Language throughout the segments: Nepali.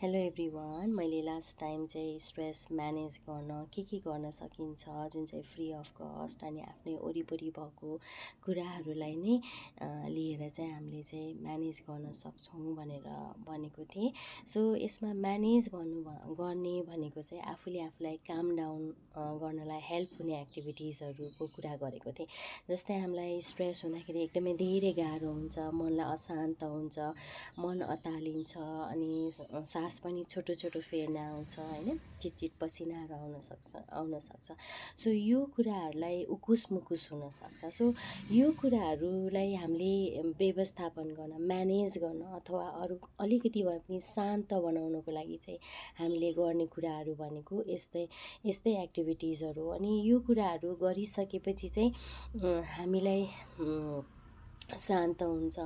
हेलो एभ्रिवान, मैले लास्ट टाइम चाहिँ स्ट्रेस म्यानेज गर्न के गर्न सकिन्छ जुन चाहिँ फ्री अफ कस्ट अनि आफ्नै वरिपरि भएको कुराहरूलाई नै लिएर चाहिँ हामीले चाहिँ म्यानेज गर्न सक्छौँ भनेर भनेको थिएँ। सो यसमा म्यानेज गर्ने भनेको चाहिँ आफूले आफूलाई काम डाउन गर्नलाई हेल्प हुने एक्टिभिटिजहरूको कुरा गरेको थिएँ। जस्तै हामीलाई स्ट्रेस हुँदाखेरि एकदमै धेरै गाह्रो हुन्छ, मनलाई अशान्त हुन्छ, मन अतालिन्छ अनि सास पनि छोटो छोटो फेर्न आउँछ हैन, चिटचिट पसिनाहरू आउन सक्छ। सो यो कुराहरूलाई उकुस मुकुस हुन सक्छ। सो यो कुराहरूलाई हामीले व्यवस्थापन गर्न, म्यानेज गर्न अथवा अरू अलिकति भए पनि शान्त बनाउनको लागि चाहिँ हामीले गर्ने कुराहरू भनेको यस्तै एक्टिभिटिजहरू हो। अनि यो कुराहरू गरिसकेपछि चाहिँ हामीलाई शान्त हुन्छ।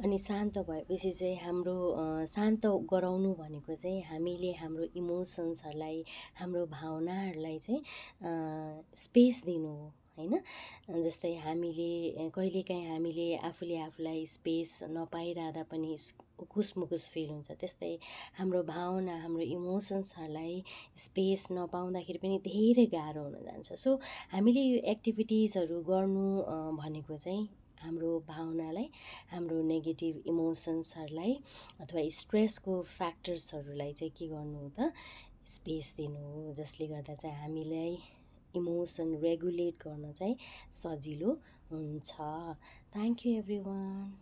अनि शान्त भएपछि चाहिँ हाम्रो शान्त गराउनु भनेको चाहिँ हामीले हाम्रो इमोसन्सहरूलाई, हाम्रो भावनाहरूलाई चाहिँ स्पेस दिनु हो हैन। जस्तै हामीले कहिलेकाहीँ हामीले आफूले आफूलाई स्पेस नपाइरहँदा पनि उकुस मुकुस फिल हुन्छ। त्यस्तै हाम्रो भावना, हाम्रो इमोसन्सहरूलाई स्पेस नपाउँदाखेरि पनि धेरै गाह्रो हुन जान्छ। सो हामीले यो एक्टिभिटिजहरू गर्नु भनेको चाहिँ हाम्रो भावनालाई, हाम्रो नेगेटिभ इमोसन्सहरूलाई अथवा स्ट्रेसको फ्याक्टर्सहरूलाई चाहिँ के गर्नु हो त, स्पेस दिनु हो, जसले गर्दा चाहिँ हामीलाई इमोसन रेगुलेट गर्न चाहिँ सजिलो हुन्छ। Thank you everyone.